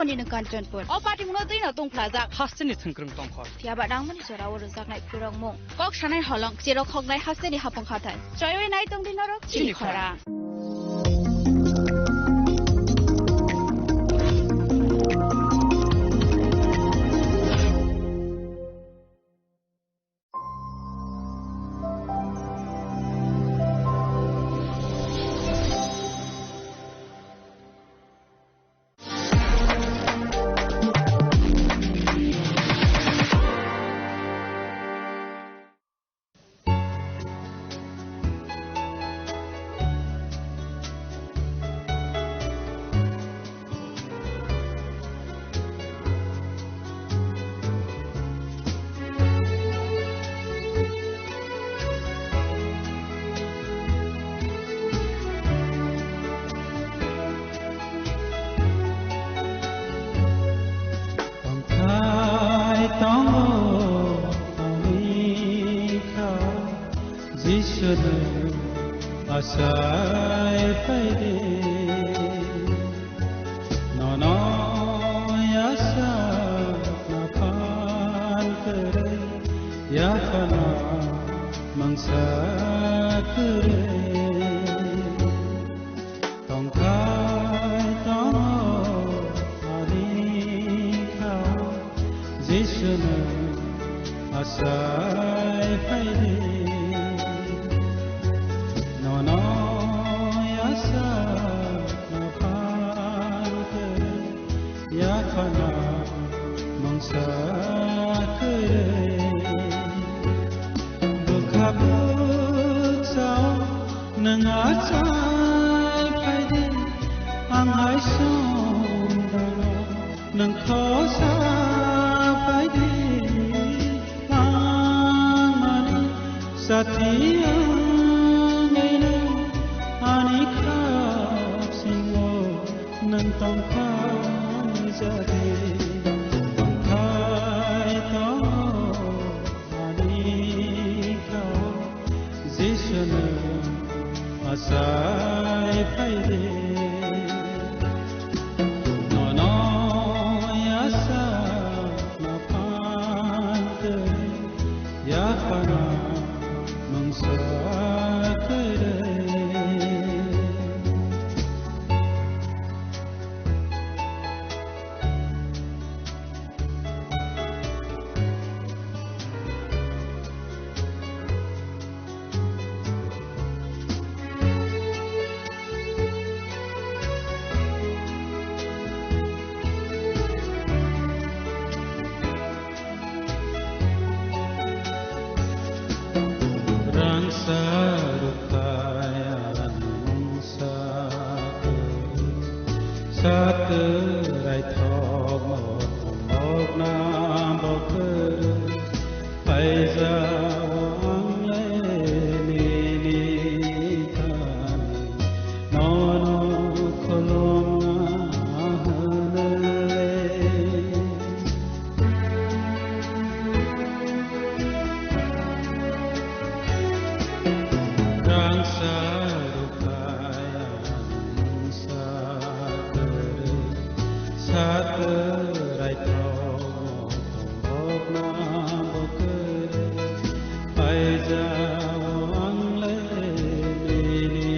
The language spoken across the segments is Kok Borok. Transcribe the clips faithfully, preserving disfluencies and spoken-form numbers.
Ani nwng Kanchanpur. O patimungno twi no tongphlajak. Hasteni thwngkwrwng tongkhor. Phiya ba nangmani jora o rwjaknai khulrokmung. Kok sanai holong, cherok hoknai hasteni hapung hathai. Choiwi nai tongdi norok chini chini khorang. Tongthai tongo ani kha Jisunu achai phaidi. Nono yasa naphan kwrwi, yaphana mangsa kwrwi. Tongthai tongo ani kha Jisunu achai phaidi. Nono yasa naphan kwrwi, yaphana mangsa kwrwi. Bwkha bwkha o nwng achai phaidi, ang hai songdano nwng khosa phaidi. Langmani sati wngwi nwng ani khap singo nwng tongthai jadi, tongthai tongo ani kha Jisunu achai phaidi. Nono yasa naphan kwrwi, yaphana mangsa kwrwi. Rangsa rwkha ani mungsa kwrwi, sak raithok mothok bokna bo kwrwi, phaijao ang le nini thani. Nono khulumna hwnle. Rangsa rwkha mungsa kwrwi, sak raithok mothok bokna bo kwrwi, phaijao ang le nini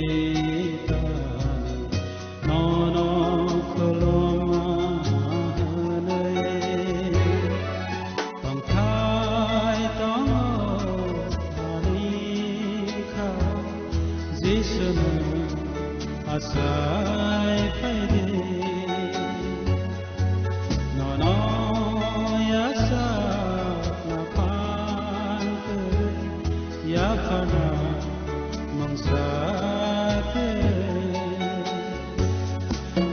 thani. Nono khulumna hwnwi tongthai tongo ani kha Jisunu achai phaidi. Nono yasa naphan kwrwi, yaphana mungsa kwrwi.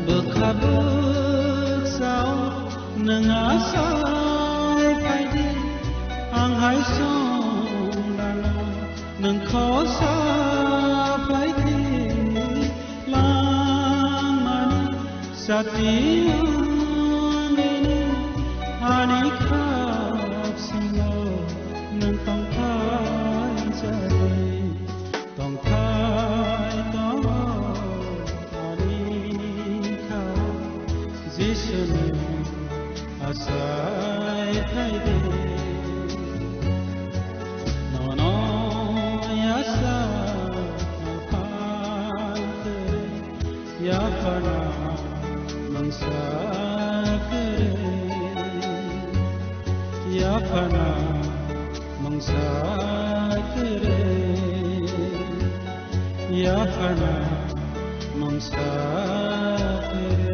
Bwkha bwkha o nwng achai phaidi, ang hai songdano nwng khosa phaidi. Langmani sati wngwi nwng ani khap singo nwng tongthai jai, tongthai tongo ani kha Jisuni Sai khai de, nono yasa phan kere, yaphana mangsa kere, yaphana mangsa kere, yaphana mangsa kere.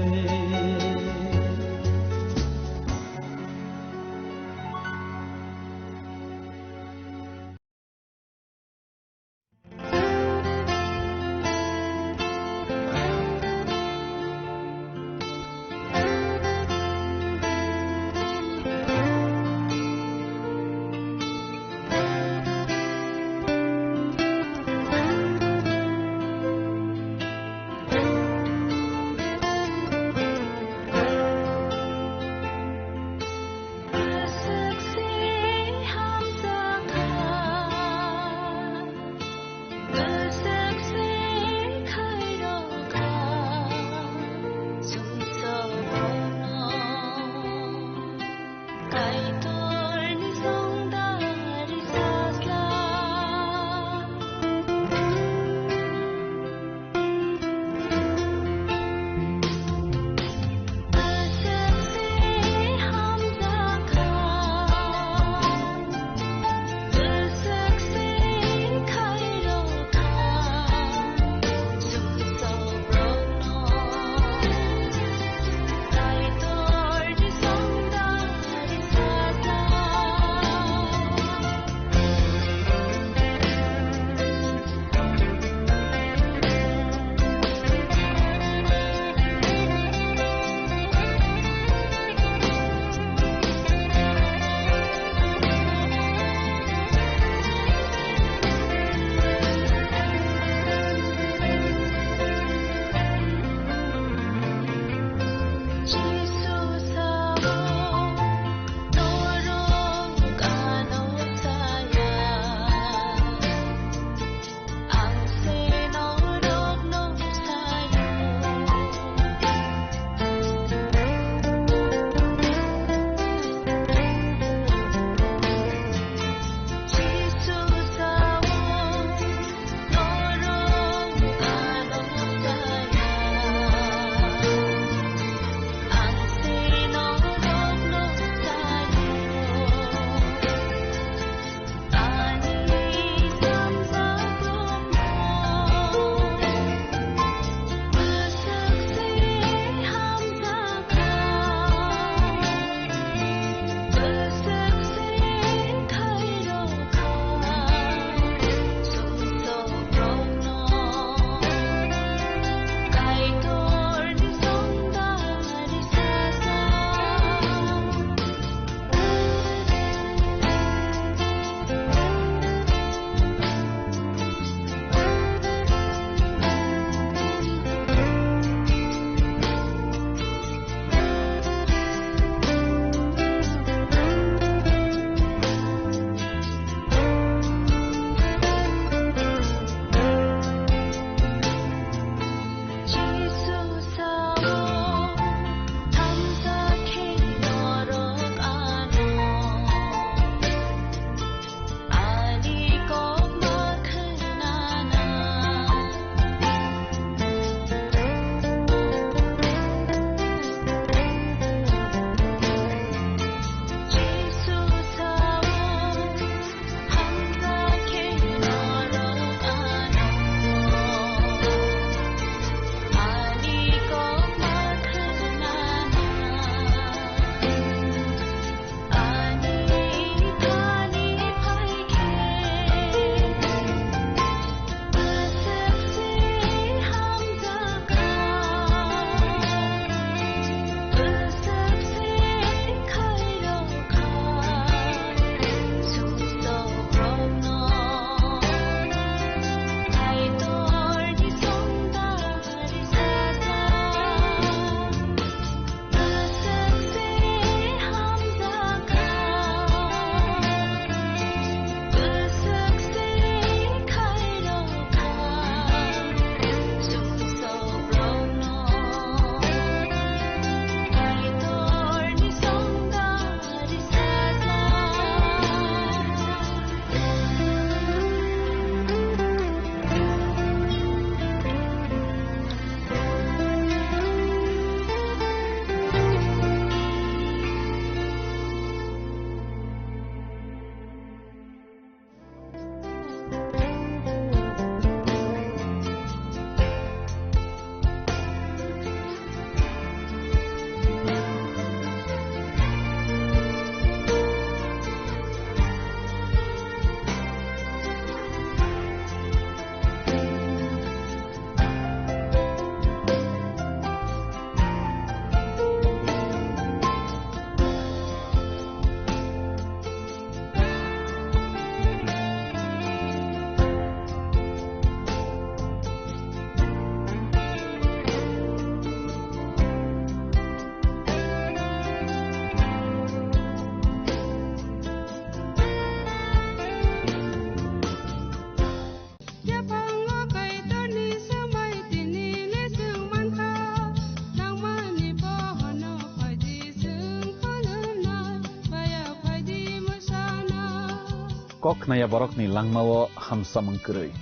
Kok khnaya borokni langmao hamsamung kwrwi.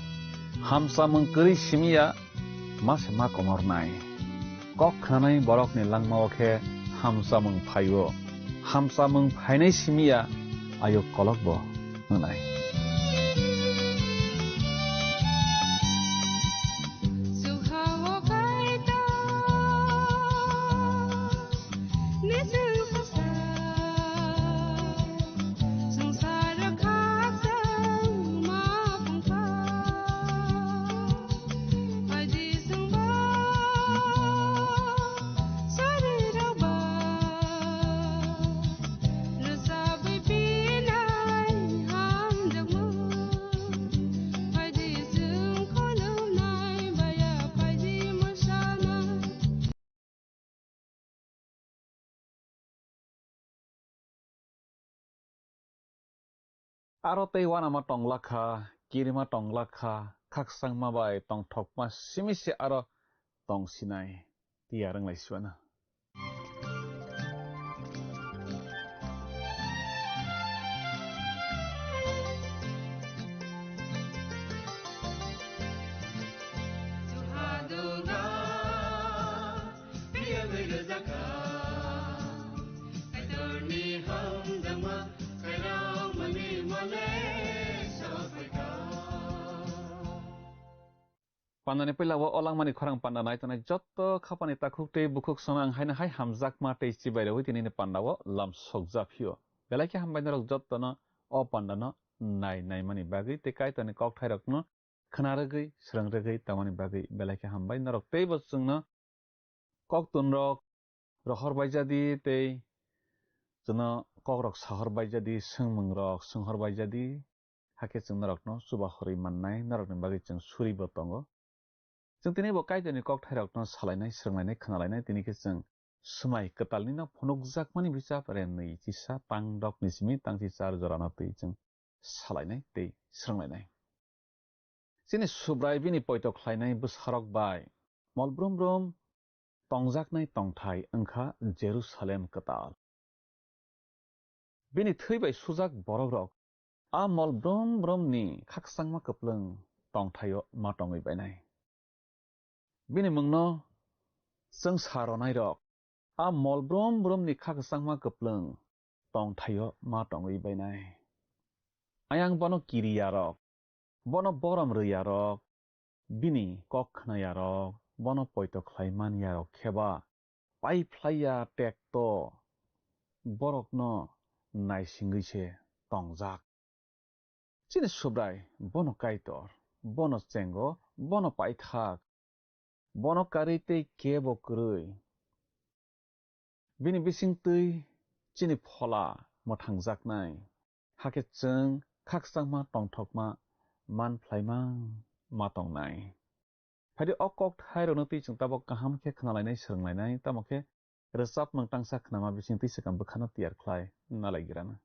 Hamsamung kwrwi simiya ma se ma komornai. Kok khnanai borokni langmao khe hamsamung phaio. Hamsamung phainai simiya ayuk kolokbo wngnai. Aro tei uanama tongla kha, kirima tongla kha, khakchangma bai tongthokma simi se aro tong sinai, tiyar wnglai sibana. Pandani puila o langmani khorang panda nai tongnai jotto khapani takhuk tei bukhuk sono ang haino hai hamjakma tei chibai rwi tini pandao lam sokjak phio. Belai khe hambai norok jottono o pandano nai naimani bagwi tei Kaitorni kokthairokno khna rwgwi, swrwng rwgwi tongmani bagwi belai khe hambai. Norok teibo chwngno koktun rok rohor baijadi tei chwngno kokrok sahor baijadi, swngmung rok swnghor baijadi, hakhe chwng norokno chuba horwi mannai, norokni bagwi chwng suribo tongo. Chwng tini bo Kaitorni kokthairokno salainai, swrwnglainai, khnalainai, tini khe chwng swmai kwtalnino phunukjakmani bichap renwi chisa tang dokni simi tangchi char jorano twi chwng salainai tei swrwnglainai. Chini Subrai bini poito khlainai bwsarok bai mol brum brum tongjaknai tongthai wngkha Jerusalem kwtal. Bini thwi bai sujak borokrok a mol brum brumni khakchangma kwplwng tongthaio ma tongwi bainai. Bini mungno chwngsa ronairok a mol brum brumni khakchangma kwplwng tongthaio ma tongwi bainai. Ayang bono kiriyarok, bono borom rwiyarok, bini kok khnayarok, bono poito khlai manyarok kheba pai phlaiya tekto borokno naisingwi se tongjak. Chini Subrai bono Kaitor, bono chengo, bono paithak, bono karwi tei kebo kwrwi. Bini bisingtwi chini phola mwthangjaknai, hakhe chwng khakchangma tongthokma man phlaima ma tongnai. Phaidi o kokthairokno twi chwng tabok kaham khe khnalainai, swrwnglainai, tamo khe rwchapmung tangsa khnama bisingtwi swkang bwkhano tiyar khlai nalai girana.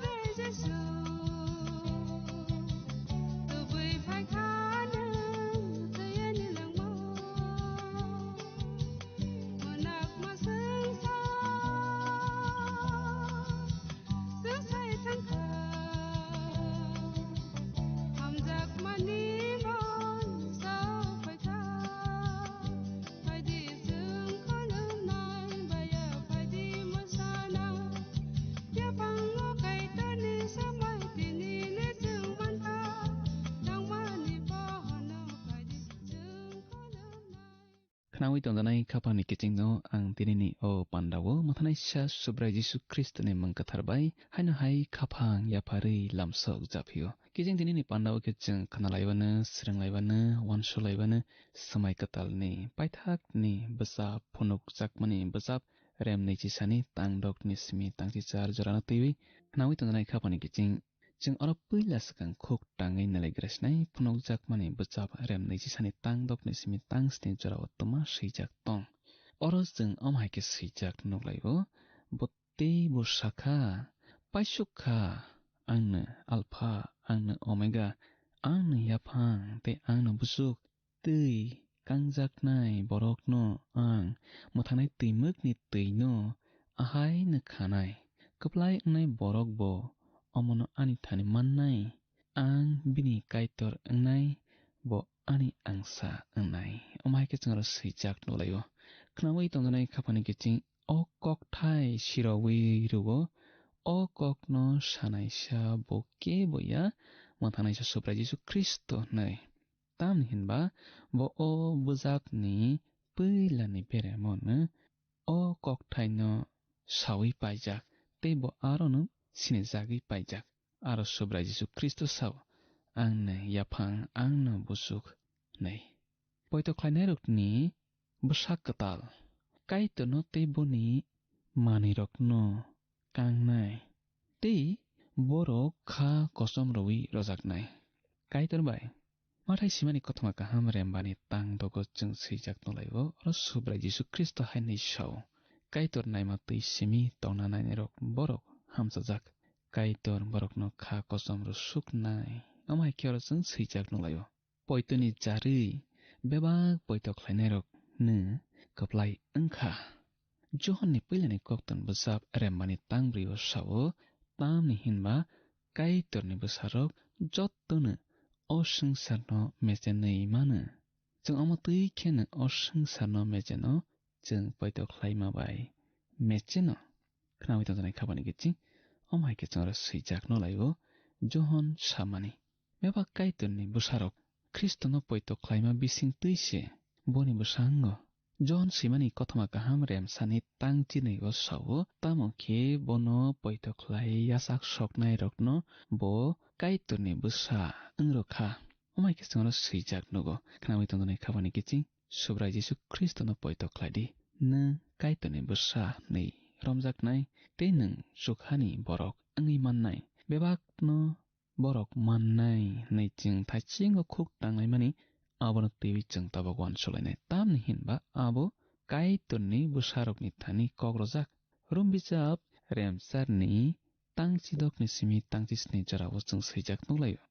Tei Jisu, tubui phai kha nwng twi ani langmao. Mwnakma swngsa, swngsai thang kha. Hamjakmani mon sao phai kha. Phaidi chwng khulumnai baya, phaidi mwsana. Yaphango Kaitorni samai tini ni chwng mankha. Nangmani pohorno phaidi chwng khulumnai. Khnaui tongjanai khapangni kichingno ang tinini o pandao mwthanaisa Subrai Jisu Khristoni mwng kwthar bai haino hai khaphang yapharwi lamsok japhio. Kiching tinini pandao khe chwng khnalaibano, swrwnglaibano, uansukhlaibano, swmai kwtalni paithakni bwsa phunukjakmani bwsa rem nwi chisani tang dokni simi tang chichar jorano twiwi khnaui tongjanai khapangni kiching. Chwng oro puila swkang khuk tangwi nalaigra sinai phunukjakmani bwsa rem nwi chisani tang dokni simi tang sni jorao twma swijak tong. Oro chwng omo hai khe swijak nuklaio, bo tei bo sakha, paisuk kha, "Angno Alpha, angno Omega, angno yaphang tei angno buchuk." Twi kangjaknai borokno ang mwthangnai twimwkni twino ahaino khanai. Kwplai wngnai borok bo omono ani thani mannai. Ang bini Kaitor wngnai, bo ani angsa wngnai. Omo hai khe chwng oro swijak nukhlaio. Khnaui tongjaknai khapangni kiching o kokthai sirogwi rwo, o kokno sanaisa bo kebo ya, mwthangnaisa Subrai Jisu Khristo hwnwi. Tamni hinba bo o bwjakni puilani beremon o kokthaino saui paijak, tei bo arono sinijagwi paijak. Aro Subrai Jisu Khristo sao, "Angno yaphang, angno buchuk," hwnwi. Poito khlainairokni bwsak kwtal, Kaitorno tei boni manwirokno kangnai, tei borok kha kosom rwui rojaknai. Kaitor bai Mathai simani kothoma kaham rembani tang dogo chwng swijak nukhlaio, oro Subrai Jisu Khristo hai hwnwi sao, "Kaitor naima twi simi tongna nainairok borok hamchajak. Kaitor borokno kha kosom rwsuknai." Omo hai khe oro chwng swijak nukhlaio. Poitoni jarwi bebak poito khlainairokno kwplai wngkha. Johonni puilani kokton bwsap rembani tang bwrwi o sao, tamni hinba Kaitorni bwsarok jottono o swngcharno mechenwi mano. Chwng omo twi kheno o swngcharno mecheno, chwng poito khlaima bai mecheno. Khnaui tongjaknai khapangni kiching, omo hai khe chwng oro swijak nukhlaio, Johon samani. Bebak Kaitorni bwsarok Khristono poito khlaima bising twi se boni bwsa wngo. Johon swimani kothoma kaham remsani tang chinwi o sao, tamo khe bono poito khlai yachak soknairokno bo Kaitorni bwsa wng rw kha. Omo hai khe chwng oro swijak nugo. Khnaui tongjaknai khapangni kiching, Subrai Jisu Khristono poito khlai di. Nwng Kaitorni bwsa hwnwi romjaknai tei nwng chukhani borok wngwi mannai. Bebakno borok mannai hwnwi chwng thaisingo khuk tanglaimani, abono twiwi chwng tabuk uansukhlainai. Tamni hinba abo Kaitorni bwsarokni thani kok rwjak. Rom bijap remsarni tang chidokni simi tang chisni jorao chwng swijak nukhlaio.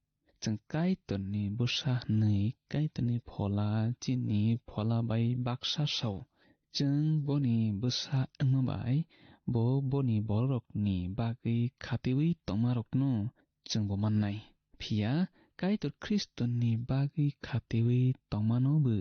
Chwng Kaitorni bwsa hwnwi Kaitorni phola, chini phola bai baksa sao. Chwng boni bwsa wngma bai bo boni bororokni bagwi khatiwi tongmarokno chwngbo mannai. Phiya Kaitor Khristoni bagwi khatiwi tongmano bo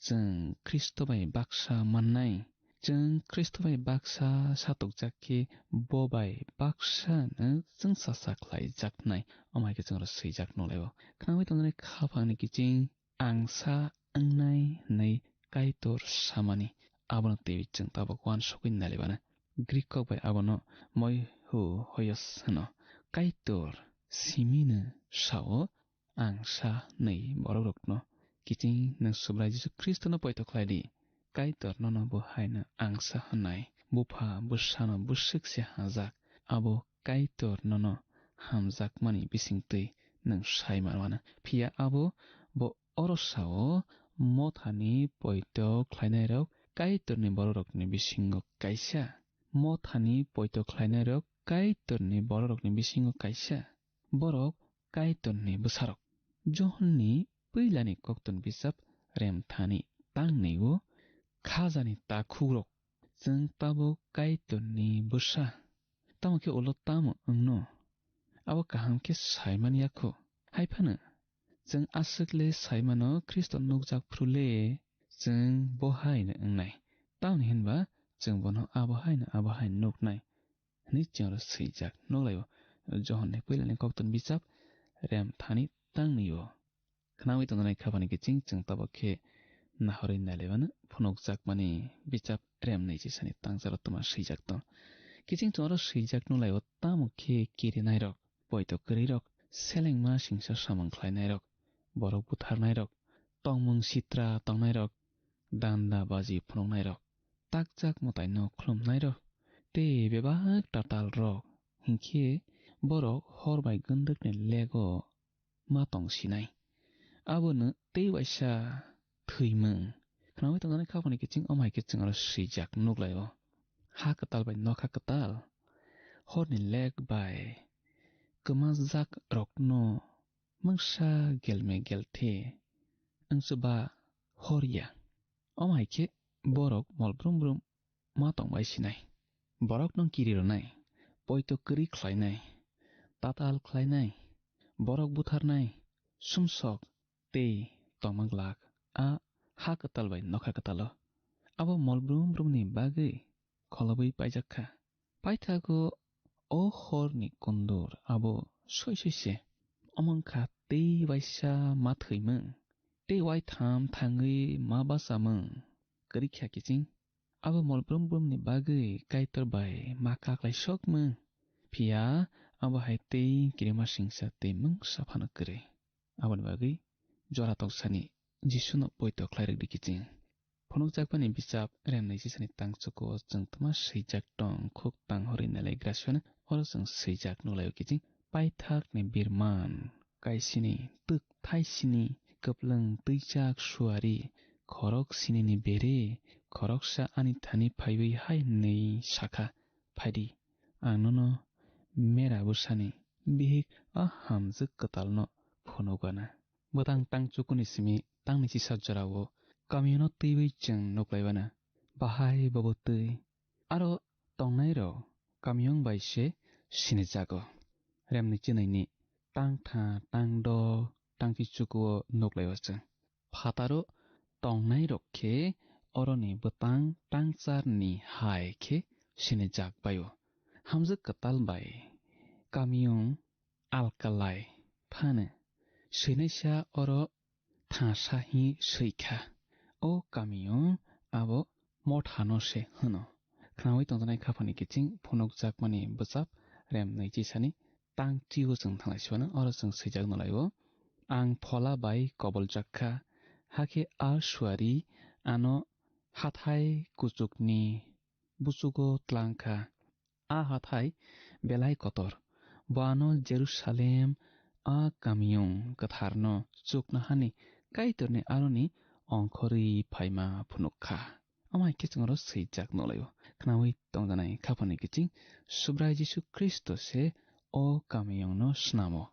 chwng Khristo bai baksa mannai. Chwng Khristo bai baksa satokjak khe bo bai baksa no chwngsa sa khlaijaknai. Omo hai khe chwng oro swijak nukhlaio. Khnaui tongjaknai khapangni kiching angsa wngnai hwnwi Kaitor samani. Abono twiwi chwng tabuk uansukwi nalaibana. Greek kok bai abono moi hu hoyos hwno. Kaitor simino sao, "Ang sa," hwnwi borokrokno. Kiching nwng Subrai Jisu Khristono poito khlai di. Kaitor nono bo haino ang sa hwnnai. Bupha bwsano bwswk se hajak. Abo Kaitor nono hamjakmani bisingtwi nwng sai manmano. Phiya abo bo oro sao, mothani poito khlainairok Kaitorni bororokni bisingo kaisa. Mothani poito khlainairok Kaitorni bororokni bisingo kaisa. Borok Kaitorni bwsarok. Johonni puilani koktun bijap remthani tangnwi-o khajani takhukrok. Chwng tabuk Kaitorni bwsa. Tamo khe ulo tamo wngno? Abo kaham khe saimani ya kho. Hai phano chwng aswk le saimano Khristo nukjak phru le chwng bo haino wngnai. Tamoni hinba chwng bono abo haino abo haino nuknai hwnwi chwngno swijak nuklaio. Johonni puilani koktun bijap remthani tangnwi-o. Khnaui tongjaknai khapani kiching chwng tabuk khe nahorwi nailaimano phunukjakmani bijap remnwi chisani tangcharo twma swijak tong. Kiching chwngno swijak nuklaio tamo khe kirinairok, poito kwrwirok, selengma singsa samung khlainairok, borok butharnairok, tongmung sitra tongnairok, danda baji phunuknairok, takjak mwtaino khulumnairok, tei bebak tatalrok, hinkhe borok hor bai gwndwkni lego ma tong sinai. Abono tei waisa thwimung. Khnaui tongjaknai khapani kiching omo hai khe chwngno swijak nuklaio. Ha kwtal bai nokha kwtal, horni lek bai kwmajak rokno mungsa gelme gelthe wngsuba hor ya. Omo hai khe borok mol brum brum ma tong bai sinai. Borokno kiri rwnai, poito kwrwi khlainai, tatal khlainai, borok butharnai, sumsok tei tongma glak a ha kwtal bai nokha kwtalo. Abo mol brum brumni bagwi kholobwi paijak kha. Paithago o horni kundur abo soi soi se. Omo wngkha tei waisa ma thwimung, tei waitham thangwi ma bachamung kwrwi kha kiching. Abo mol brum brumni bagwi Kaitor bai ma kaklai sokmung. Phiya abo hai tei kirima singsa tei mungsa phano kwrwi. Aboni bagwi jora toksani Jisuno poito khlai rwdi kiching. Phunukjakmani bijap remnwi chisani tangchuko chwng twma swijak tong khuk tang hori nalai grasweno oro chwng swijak nuklaio kiching. Paithakni birman kaisini twk thaisini kwplwng twijak suari khorok sinini bere khoroksa ani thani phaiwi hai hwnwi sakha, "Phaidi, ang nono mera bwsani bihik a hamjwk kwtalno phunukgana." Bwtang tang chukuni simi tangni chisa jorao kamiyungno twiwi chwng nuklaibana. Bahai bobo twi. Aro tongnairok kamiyung bai se sinijago. Remni chwnaini tangtha, tangdo, tangchi chukuo nuklaiwa chwng. Phataro tongnairok khe oroni bwtang tangcharni hai khe sinijak baio. Hamjwk kwtal bai kamiyung alkalai phano swinaisa oro thangsa hi swi kha. O kamiyung abo mothano se hwno. Khnaui tongjaknai khaphani kiching phunukjakmani bwchap remnwi chisani tang trio chwng thanglai siwano oro chwng swijak nulaio. Ang phola bai koboljak kha, hakhe a suari ano hathai kuchukni buchugo tlang kha. A hathai belai kotor. Bo ano Jerusalem, a kamiyung kwtharno chuknohani Kaitorni aroni ongkhorwi phaima phunuk kha. Omo hai khe chwngno swijak nulaio. Khnaui tongjanai khaphani kiching Subrai Jisu Khristo se o kamiyungno snamo.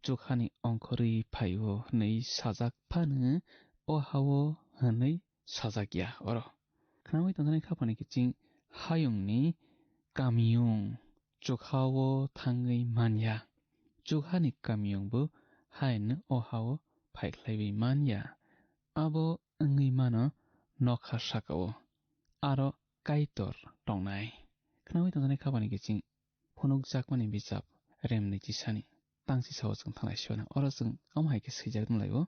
Chukhani ongkhorwi phaio hwnwi sajak phano o hao hwnwi sajak ya oro. Khnaui tongjaknai khaphani kiching hayungni kamiyung chukhao thangwi man ya. Chukhani kamiyungbo haino o hao phaikhlaiwi man ya. Abo wngwi mano nokha sakao aro Kaitor tongnai. Khnaui tongjaknai khaphani kiching phunukjakmani bijap remni chisani tangchi sao chwng thanglai siwano. Oro chwng omo hai khe swijak nulaio.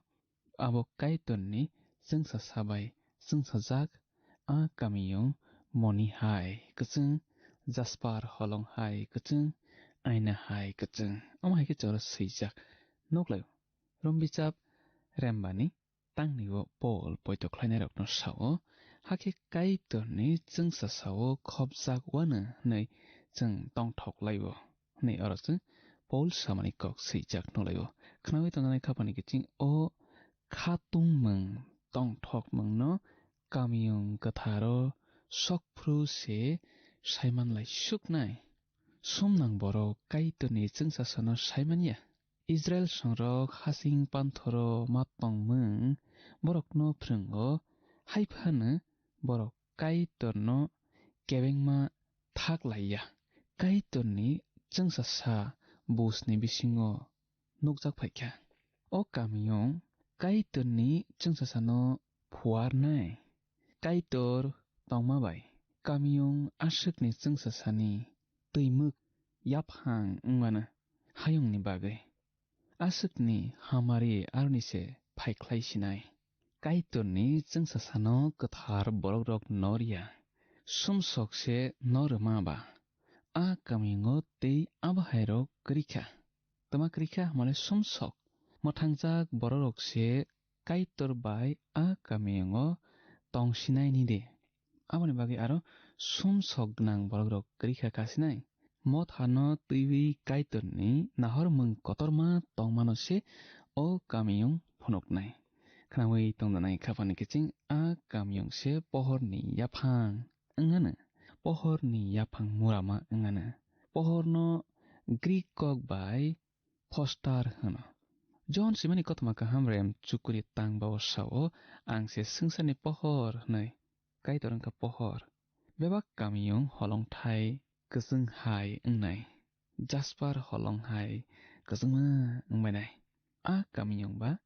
Abo Kaitorni chwngsa sabai chwngsajak a kamiyung moni hai kwchwng, jasper holong hai kwchwng, aina hai kwchwng. Omo hai khe chwngno swijak nuklaio. Rom bijap rembani tangnio Pol poito khlainairokno sao, hakhe Kaitorni chwngsa sao khopjak uanw hwnwi chwng tongthok laio hwnwi oro chwng Pol samani kok swijak nulaio. Khnaui tongjaknai khaphani kiching o khatungmung tongthokmungno kamiyung kwtharo sokphru se saimanlai suknai. Sumnang borok Kaitorni chwngsasano sai man ya. Israil songrok hasing panthoro ma tongmung borokno phrwngo, hai phano borok Kaitorno kebengma thak lai ya. Kaitorni chwngsasa busni bisingo nukjak phai kha. O kamiyung Kaitorni chwngsasano phuarnai. Kaitor tongma bai kamiyung aswkni chwngsasani twimwk yaphang wngmano hayungni bagwi. Aswkni hamari aroni se phaikhlai sinai. Kaitorni chwngsasano kwthar borokrok nor ya. Sumsok se nor rwma ba. A kamiyungo tei abahairok kwrwi kha. Tama kwrwi kha hwnmale sumsok. Mwthangjak borokrok se Kaitor bai a kamiyungo tong sinai ni de. Aboni bagwi aro sumsok gwnang borokrok kwrwi kha kasinai. Mothano twiwi Kaitorni nahormung kotorma tongmano se o kamiyung phunuknai. Khnaui tongdanai khapani kiching a kamiyung se pohorni yaphang wngano. Pohorni yaphang murama wngano. Pohorno Greek kok bai postar hwno. John simani kothoma kaham rem chukuri tang bao sao, "Ang se swngcharni pohor," hwnwi. Kaitor wngkha pohor. Bebak kamiyung holongthai kwchwng hai wngnai. Jasper holong hai kwchwngma wngbainai. A kamiyung ba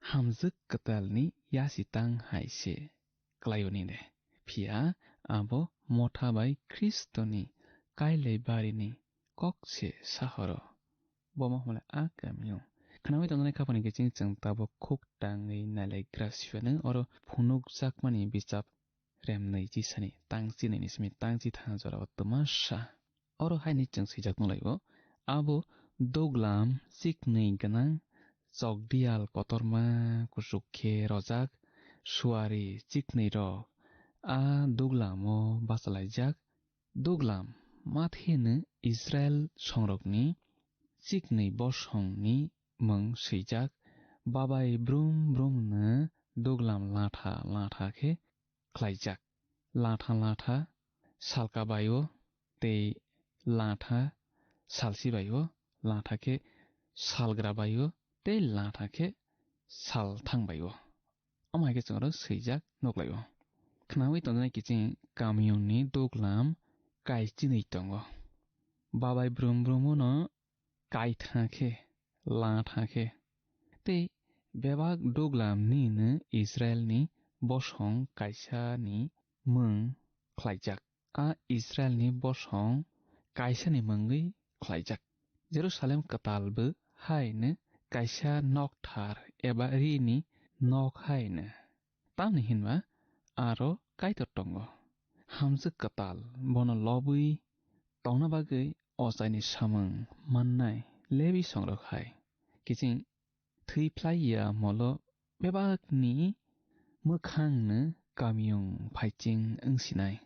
hamjwk kwtalni yasi tang hai se klaio ni de. Phiya abo motha bai Khristoni kailai barini kok se sahoro. Bo ma hwnle a kamiyung. Khnaui tongnai khapani kiching chwng tabuk khuk tangwi nailai gra sibano oro phunukjakmani bichap remnwi chisani tang chinini simi tang chithang jorao twma sa. Oro haini chwng swijak nunglaio, abo duglam chiknwi gwnang chokdiyal kotorma kuchuk khe rojak suari chiknwi rok a duglamo bachalaijak. Duglam matheno Israel songrokni chiknwi bosongni mung swijak, babai brum brumno duglam latha latha khe khlaijak. Latha latha salka bai-o tei latha salsi bai-o, latha khe salgra bai-o tei latha khe salthang bai-o. Omo hai khe chwng oro swijak nuklaio. Khnaui tongjaknai kiching kamiyungni duglam kaichinwi tongo. Babai brum brum-o no kaithang khe, latha khe. Tei bebak duglam nini Israilni bosong kaisani mung khlaijak. A Israilni bosong kaisani mungwi khlaijak. Jerusalem kwtalbo haino kaisa nokthar eba rini nok haino. Tamni hinba aro Kaitor tongo. Hamjwk kwtal bono lobwi tongna bagwi ochaini samung mannai Lebi songrok hai. Kiching thwi phlai ya molo bebakni mwkhangno kamiyung phaiching wngsinai.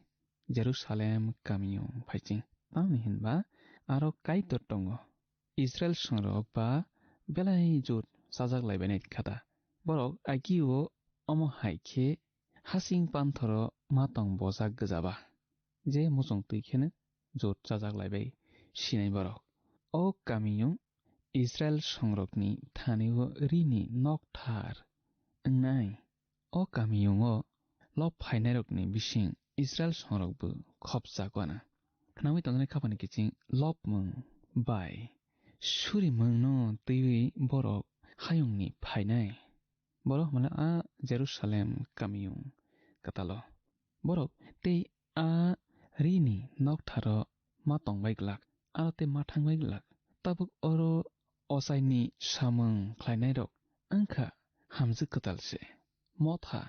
Jerusalem kamiyung phaiching. Tamni hinba aro Kaitor tongo. Israel songrok ba belai jot chajak laibainai kha da. Borok agio omo hai khe hasing panthoro ma tong bojak gwja ba, je muchung twi kheno jot chajak laibai sinai borok. O kamiyung Israel songrokni thani-o rini nokthar wngnai. O kamiyungo lob phainairokni bising Israel songrokbo khopjak uanw. Khnaui tongjaknai khapani kiching lobmung bai surimungno twiwi borok hayungni phainai. Borok hwnmano a Jerusalem kamiyung kwtalo. Borok tei a rini noktharo ma tongbai glak, aro tei ma thangbai glak. Tabuk oro ochaini samung khlainairok wngkha hamjwk kwtal se. Motha,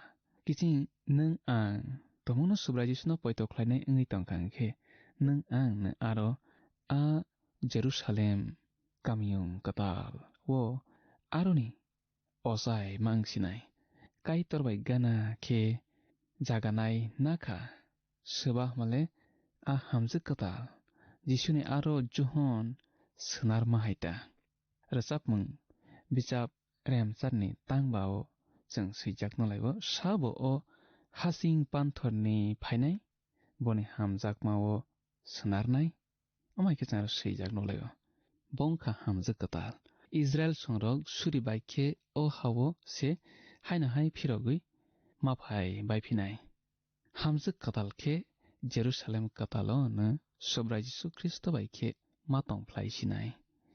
kiching nwng ang tongmungno Subrai Jisuno poito khlainai wngwi tongkha, hwnkhe nwng ang no aro a Jerusalem kamiyung kwtal o aroni ochai ma wngsinai. Kaitor bai gana khe jaganai nakha. Swba hwnmale a hamjwk kwtal Jisuni aro Johon swnarma hai ta. Rwchapmung bichap remcharni tang ba-o chwng swijak nw lai-o, sabo o hasing panthorni phainai, boni hamjakma-o swnarnai. Omo hai khe chwng aro swijak nukhlaio. Bo wngkha hamjwk kwtal. Israil songrok suri bai khe o ha-o se haino hai phirogwi ma phai baiphinai. Hamjwk kwtal khe Jerusalem kwtalo hwnwi Subrai Jisu Khristo bai khe ma tong phlai sinai.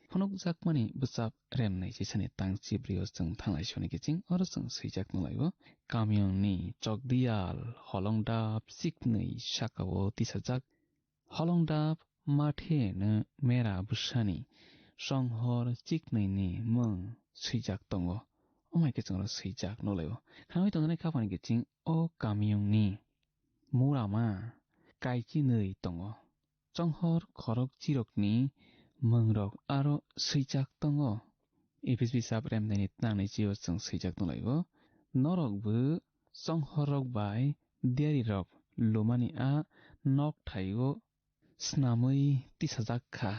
Phunukjakmani bwchap remnai chisani tang chibrio chwng thanglai soni kiching oro chwng swijak nukhlaio. Kamiyungni chokdiyal holongdap chiknwi sakao tisajak. Holongdap mathe no mera bwsani chonghor chiknwi ni mung swijak tongo. Omo hai khe chwng oro swijak nukhlaio. Khnawi tongjaknai kha phani kiching o kamiyungni murama kaichinwi tongo. Chonghor khorok chirokni mungrok aro swijak tongo. Epis bisap remnaini tnangni chio chwng swijak nukhlaio. Norokbo chonghorrok bai diarirok lumani a nok thaio snamwi tisajak kha.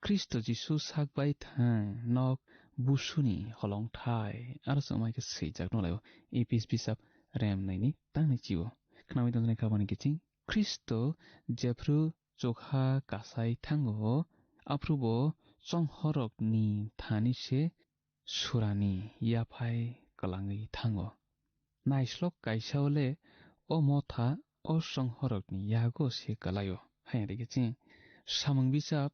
Khristo Jisu sak bai thang nok busuni holongthai aro chwng omo hai khe swijak nukhlaio. Epis bisap remnaini tangni chio. Khnawi tongjaknai kha phani kiching Khristo jephru chukha kasai thango, aphrubo chonghorrokni thani se surani yaphai kwlangwi thango. Naislok kaisa-o le o motha o chonghorrokni yago se kwlaio. Hayung rikhe chini samung bisap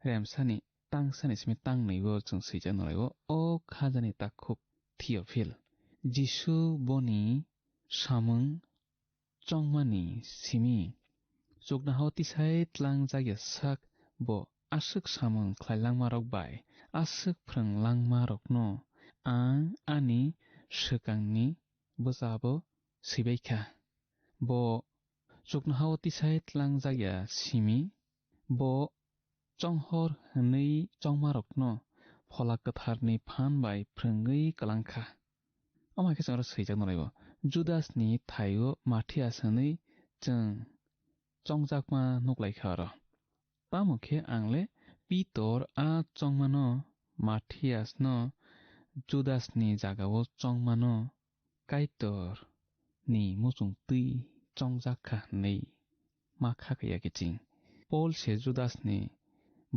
remsani tangsani simi tangnwi-o chwng swijak nukhlaio, o khajani takhuk Theophil. Jisu boni samung chongmani simi chuknohao tisai tlangjak ya sak bo aswk samung khlai langmarok bai aswk phrwng langmarokno ang ani swkangni bwchabo swibai kha. Bo chuknohao tisai tlangjak ya simi bo chonghor hwnwi chongmarokno Phola Kwtharni phan bai phrwngwi kwlang kha. Omo hai khe chwng oro swijak nukhlaio. Judasni thaio Mathias hwnwi chwng chongjakma nuklai kha oro. Tamo khe ang le Pitor a chongmano Mathiasno Judasni jagao chongmano Kaitorni muchung twi chongjak kha hwnwi ma kha kha ya kiching. Pol se Judasni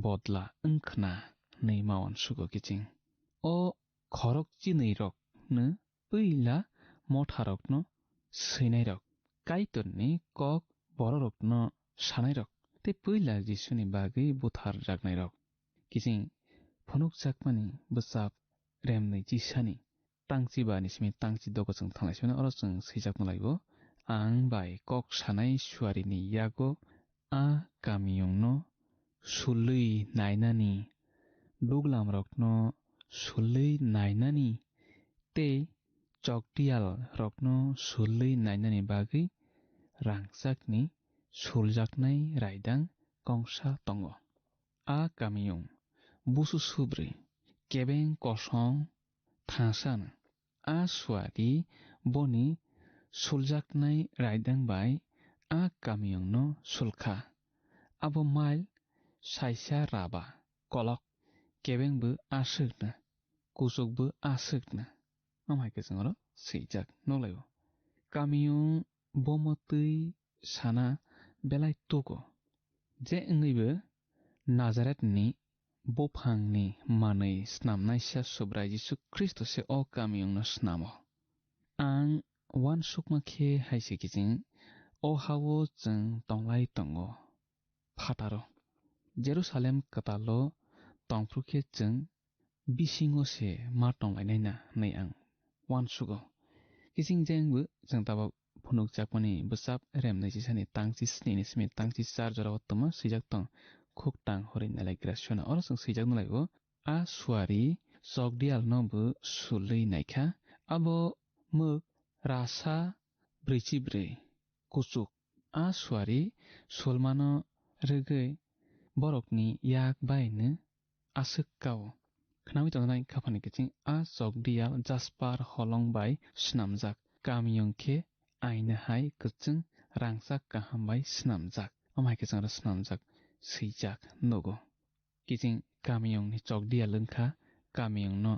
bodla wng khna hwnwi ma uansugo kiching. O khorok chinwi rokno puila motharokno swinairok, Kaitorni kok bororokno sanairok, tei puila Jisuni bagwi butharjaknairok. Kiching phunukjakmani bwchap remnwi chisani tangchi ba ni simi tangchi dogo chwng thanglai sino oro chwng swijak nukhlaio. Ang bai kok sanai suarini yago a kamiyungno sulwi nainani, duglamrokno sulwi nainani tei chokdiyalrokno sulwi nainani bagwi rangchakni suljaknai raidang kongsa tongo. A kamiyung busu subrwi kebeng kosong thangsa no. A suari boni suljaknai raidang bai a kamiyungno sulkha. Abo mail saisa raba kolok kebengbo aswkno, kuchukbo aswkno. Omo hai khe chwng oro swijak nukhlaio. Kamiyung bomo twi sana belai tugo. Je wngwibo Nazaretni buphangni manwi snamnaisa Subrai Jisu Khristo se o kamiyungno snamo. Ang uansukma khe hai se kiching o ha-o chwng tonglai tongo phataro. Jerusalem kwtalo tongphru khe chwng bisingo se ma tonglainai na hwnwi ang uansugo. Kiching jengbo chwng tabok phunukjakmani bwchap remnai chisani tangchi sni ni simi tangchi char jorao twma swijak tong, khuk tang hori nalaigra sona. Oro chwng swijak nulaibo, a suari chokdiyalno bo sulwi naikha, abo mwk rasa brwichi brwi kuchuk. A suari sulmano rwgwi borokni yak baino aswk kao. Khnaui tongnai khaphani kiching a chokdiyal jaspar holong bai swnamjak, kamiyung khe aina hai kwchwng rangchak kaham bai swnamjak. Omo hai khe chwng oro swnamjak swijak nugo. Kiching kamiyungni chokdiyal wngkha kamiyungno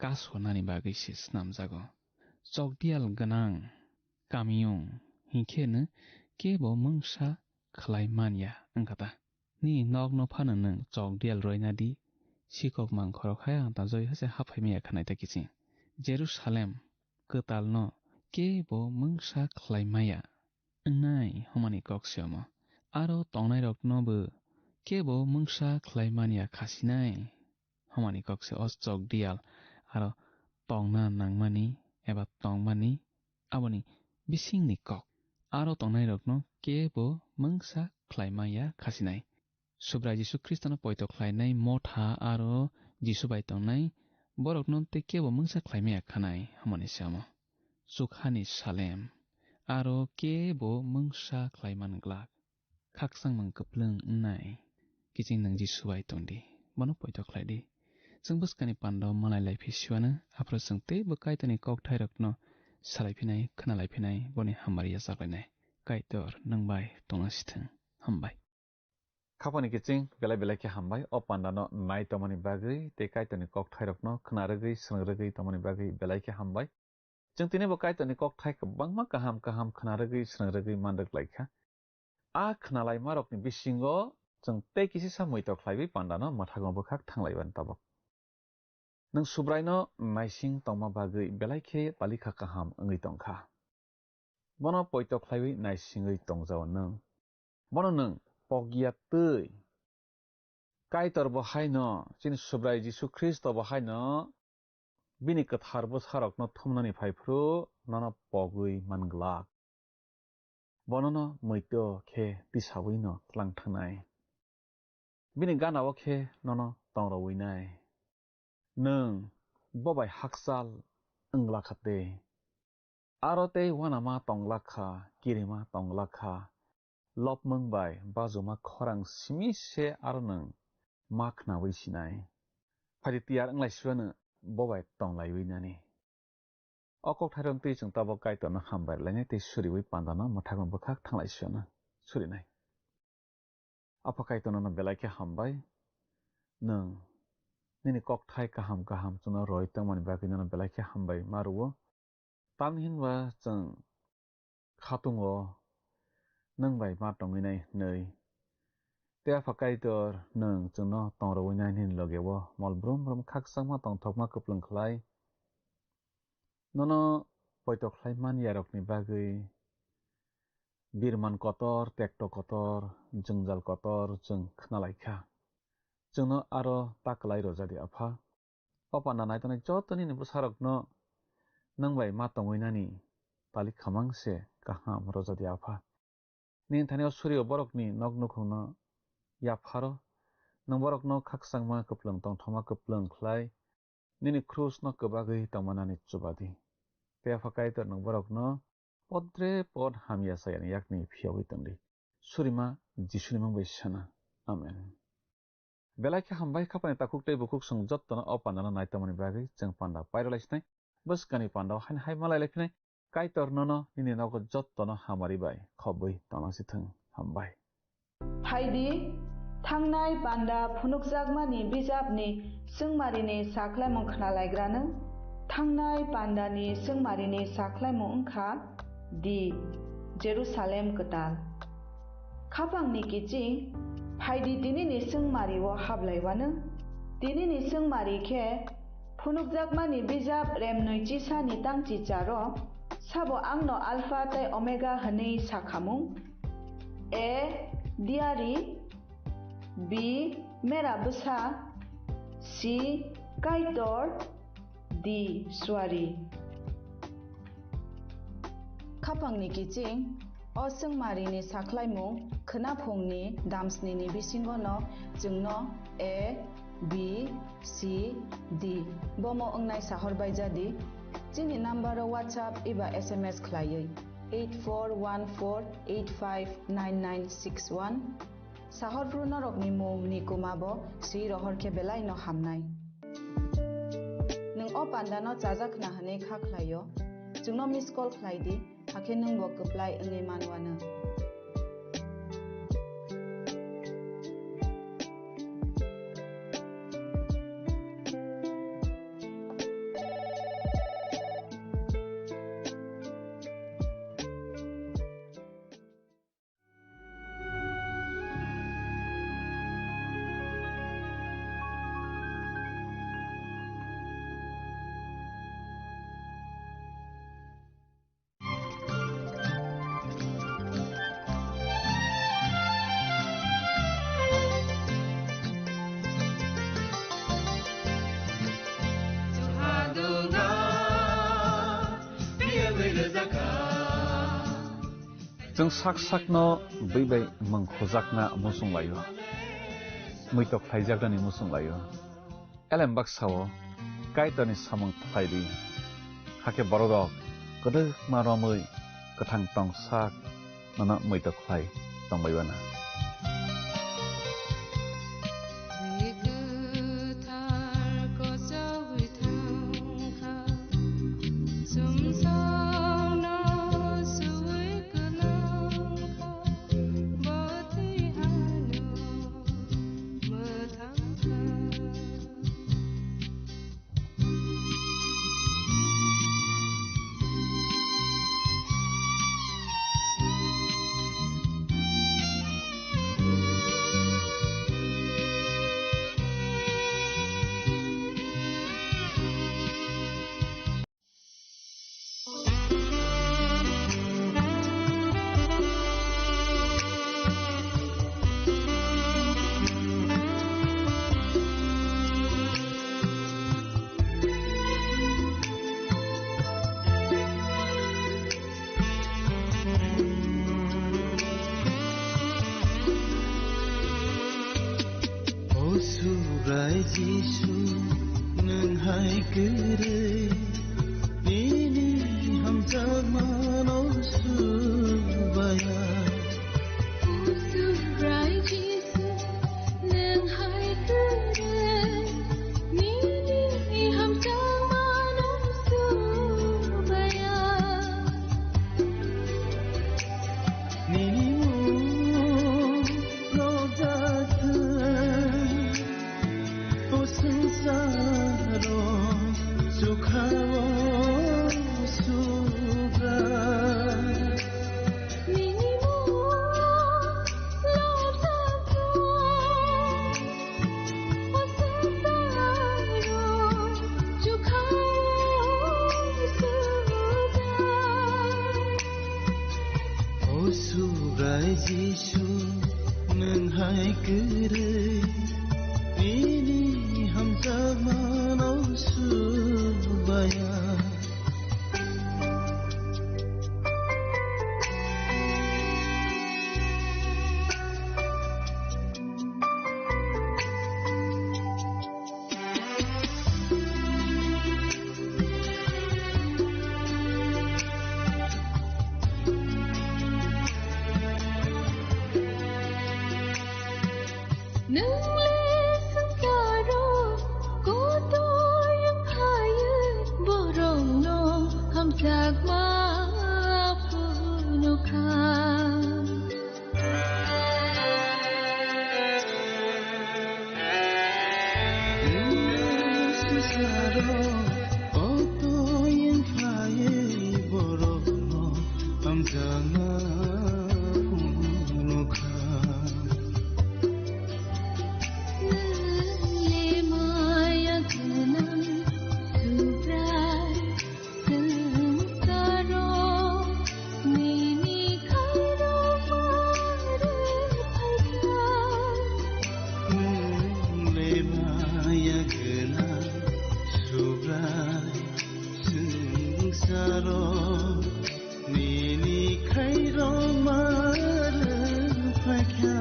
kasonani bagwi se swnamjago. Chokdiyal gwnang kamiyung hinkhe no kebo mungsa khlai man ya wngkha ta. Nini nokno phano nwng chok dial roina di, sikok mangkhorok hai ang ta joi hase haphai maya khanai ta kiching. Jerusalem kwtalno kebo mungsa khlai maya wngnai hwnmani kok se omo. Aro tongnairokno bo kebo mungsa khlai manya khasinai hwnmani kok se o chok dial aro tongna nangmani eba tongmani aboni bisingni kok. Aro tongnairokno kebo mungsa khlai manya khasinai. Subrai Jisu Khristono poito khlainai motha aro Jisu bai tongnai borokno tei kebo mungsa khlai maya khanai hwnmani se omo. Chukhani Salem aro kebo mungsa khlai man glak. Khakchangmung kwplwng wngnai. Kiching nwng Jisu bai tong di, bono poito khlai di. Chwng bwskani pandao malai lai phi siwano, aphuru chwng teibo Kaitorni kokthairokno salai phinai, khna lai phinai, boni hamari yachaklainai. Kaitor nwng bai tongna sithwng. Hambai. Khapani kiching belai belai khe hambai, o pandano nai tongmani bagwi tei Kaitorni kokthairokno khna rwgwi, swrwng rwgwi tongmani bagwi belai khe hambai. Chwng tini bo Kaitorni kokthai kwbangma kaham kaham khna rwgwi, swrwng rwgwi man rwk lai kha. A khnalaimarokni bisingo chwng tei kisisa muitok khlaiwi pandano mwthangwi bwkhak thanglaibani tabuk. Nwng Subraino naising tongma bagwi belai khe talikha kaham wngwi tong kha. Bono poito khlaiwi naisingwi tongjao nwng. Bono nwng pokya twi. Kaitor bo haino, chini Subrai Jisu Khristo bo haino bini kwthar bwsarokno thumnani phai phuru nono pogwi man glak. Bonono muitok khe tisawino tlang thangnai. Bini ganao khe nono tongrowinai. Nwng bo bai hakchal wng lakha tei. Aro tei uanama tong lakha, kirima tong lakha, lopmung bai bajuma khorang simi se aro nwng ma khnaui sinai. Phaidi tiyar wng lai siwano bo bai tong laiwi nani. O kokthairok twi chwng tabuk Kaitorno hambai lainai tei suriui pandano mwthangwi bwkhak thang lai siwano surinai. Apha Kaitor nono belai khe hambai. Nwng nini kokthai kaham kaham chwngno roi tongmani bagwi nono belai khe hambai ma rwo. Tamni hinba chwng khatungo nwng bai ma tongwinai hwnwi. Tei Apha Kaitor nwng chwngno tongrowinai nini logeo mol brum brum khakchangma tongthokma kwplwng khlai. Nono poito khlai man yarokni bagwi birman kotor, tekto kotor, jwngjal kotor chwng khna lai kha. Chwngno aro ta kwlai rwja di, Apha. O panda nai tongnai joto nini bwsarokno nwng bai ma tongwi nani talik khamang se kaham rwja di, Apha. Nini thani o surio borokni nok nukhungno yapharo, nwng borokno khakchangma kwplwng tongthokma kwplwng khlai, nini krusno kwbagwi tongmanani chuba di. Tei Apha Kaitor nwng borokno podre pod hamya sayani yakni phiyogwi tong di. Surima Jisuni mung bai sana. Amen. Belai khe hambai khapani takhuk tei bukhuk chwng jottono o pandano nai tongmani bagwi chwng panda pairwlai sinai. Bwskani pandao haino hai malai lai phinai. Kaitor nono nini nogo jottono hamari bai khobwi tongna sithwng. Hambai. Phaidi, thangnai panda phunukjakmani bijapni chwngmarini sakhlaimung khnalaigrano. Thangnai pandani chwngmarini sakhlaimung wngkha di Jerusalem kwtal. Khapangni kiching, phaidi tinini chwngmario hablaiwano. Tinini chwngmari khe phunukjakmani bijap remnwi chisani tangchicharo sabo angno Alpha tei Omega hwnwi sakhamung. A, Diari. B, Mera bwsa. C, Kaitor. D, Suari. Khapangni kiching, o chwngmarini sakhlaimung khwnaphungni damsnini bisingono chwngno A, B, C, D bomo wngnai sahor baijadi. Chini nambaro WhatsApp eba S M S khlaiwi eight four one four eight five nine nine six one. Sahorphru norokni mungni kwmabo swi rohor khe belaino hamnai. Nwng o pandano chajak khna hwnwi kha khlaio, chwngno miss call khlai di, hakhe nwngbo kwplai wngwi manwano. Chwng sak sakno bwi bai mwng khujakna muchung lai-o, muitok khlaijaknani muchung lai-o. Elem baksa-o Kaitorni samung khlai di, hakhe bororok kwdwkma romwi kwthang tong sak nono muitok khlai tong bai uanw. O Subrai Jisu, nwng hai kwrwi nini hamjakmano subaya. O Subrai Jisu, nwng hai kwrwi nini hamjakmano subaya. Nini mung rojak thung, o swngcharo chukha-o Subrai. Nini mung rojak thung, O Subrai Jisu, nwng hai kwrwi nini hamjakmano subaya. Nwng le swngcharo kotoi wng phaiwi borokno hamjakma phunukha. Nwng le swngcharo kotoi wng phaiwi borokno hamjakma phunukha. Nwng le maya gwnang Subrai, swngcharo nini khairokma rwphaikha. Nwng le maya gwnang Subrai, swngcharo nini khairokma rwphaikha.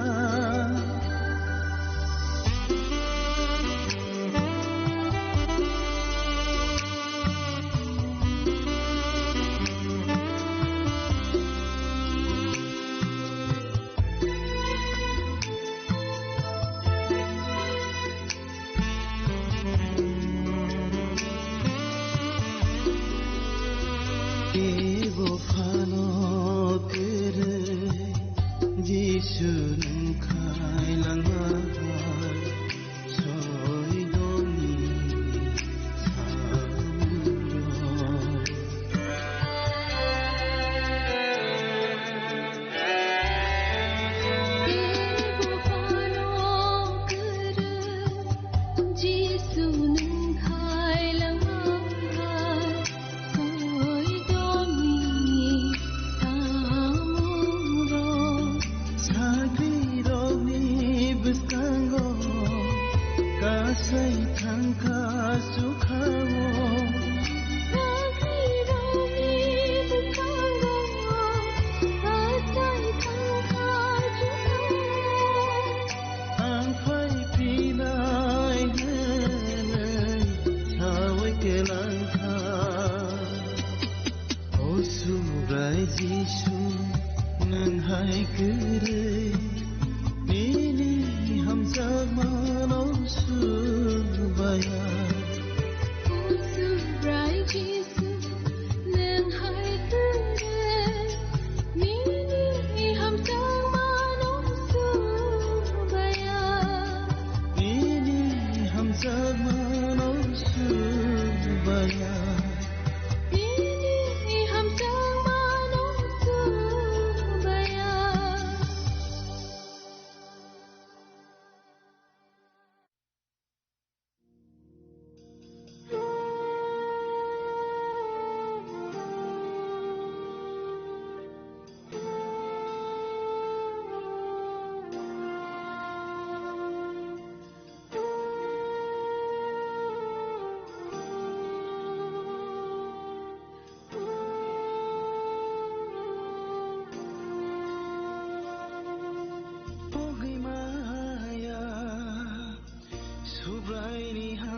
Kebo phano kwrwi Jisu nwng khailangma hai soidoni samungno. Jisu nwng khailangma hai soidoni samungrok. Sagrirokni bwskango kasai thangkha sukhao. Sagrirokni bwskango kasai Chakmano subaya. Bini hamjakmano subaya. Pogwi maya, Subraini ha.